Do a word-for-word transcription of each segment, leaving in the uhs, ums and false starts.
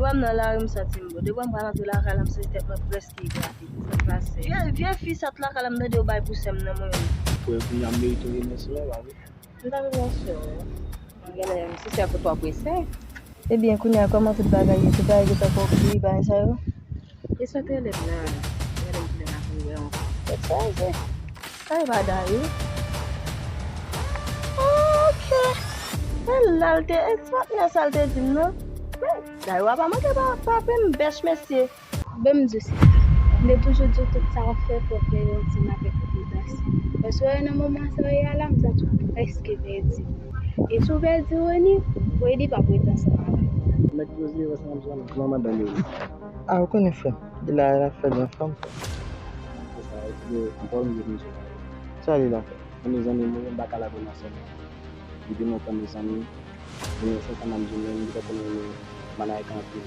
Wè m nan lari, m santi m bon. Depi m pral antre lakay la, m santi tèt mwen prèske eklate. Sa k pase? Vye, vye fi sa t lakay la, m tande yo bay pou sè m nan mwen menm. Frè, kounye a m merite yon remèsiman, pa vre? M ta remèsye w. Genlè, si se akote w ap wè sè. Ebyen, kounye a, kòman tout bagay ye? Tout bagay gentan kòkri, bagay sa yo? E sa te rele m nan. Gade m kilè m ap rewè ankò. Tèt chaje. Sa e pa Dayou? Ok. E la l te, e sa l te di m nan. Men, Dayou a pa manke pa frape m bèch, mesye. Bon, m di w sa. M te toujou di w tout sa w ap fè fò w fè yo ansanm avèk konpetans. Paske w wè nan moman sa w ye a la, m santi w prèske pèdi. E si w pèdi Rony, Rony p ap ret ansanm avè w. Nèg poze yo ansanm avèk manman dan yo. A, ou konnen frè m. Li la, l ap fè l anfòm. Se sa, yo, anpòl m di nou sa. Sa li la fè? Mezanmi, mwen menm m pa ka lage w nan sèl. Depi lontan, mezanmi, mwen se sa m ap di w menm, m te konn renmen manay ka anpil.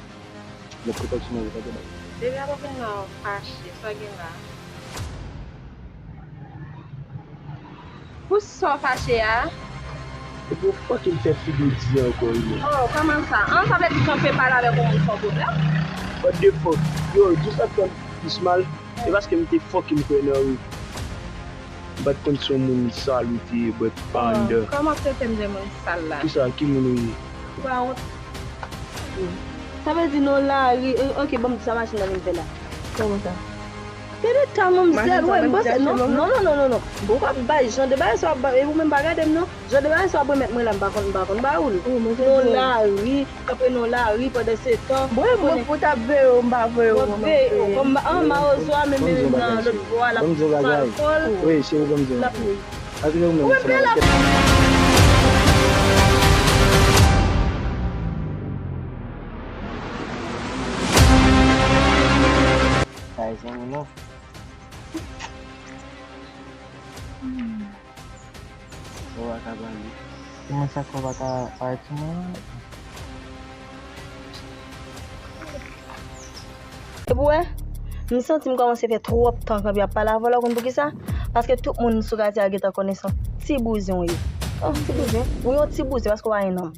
Men pwoteksyon mwen, ou tande, bay. Depi apre w gen la w fache, sa w gen la? Pou sa w fache a? Epi w fucking fè figi w di ankò, wi, men. Oh, kòman sa? An, sa vle di kanpe pale avèk yon moun se yon pwoblèm? What the fuck? Yo, di sa fè m plis mal. E paske m te fucking kwè nan ou. M pa t konn se yon moun sal ou te ye, but pa anndan. Kòman se te m de moun sal la? Kisa? Ki moun ou ye? Ou pa wont? Sa vle di nan lari, eh, ok, ban m di sa machin nan vin fè la. Kòman sa? Tande ta manmzèl, wè, m panse, non, non, non, non, non, non. Ou pa bay jan de bagay sa w ap bay, e ou menm pa gade m, non. Jan de bagay sa w ap remèt mwen la, m pa konn, m pa konn ba ou l. Nan lari, kanpe nan lari pandan se tan. Mwen, mwen pou t ap veye w, m pa veye w, mwen, m ap veye w. Kòm an mawozo a, men, men, men, nan lòt bò a, l ap sal kò l. Wi, cheri, ban m di w. L ap mouri. Ou menm bèl ap. Ay, zanmi, non. Ou pa ka pale. Kòman sa fè w pa ka pale timoun? Epi w wè, m santi m kòmanse fè twòp tan kanpe ap pale avè w la, ou konn poukisa? Paske tout moun sou katye a gentan konnen se yon ti bouzen w ye. Oh, ti bouzen? Ou yon ti bouzen paske w pa gen nanm.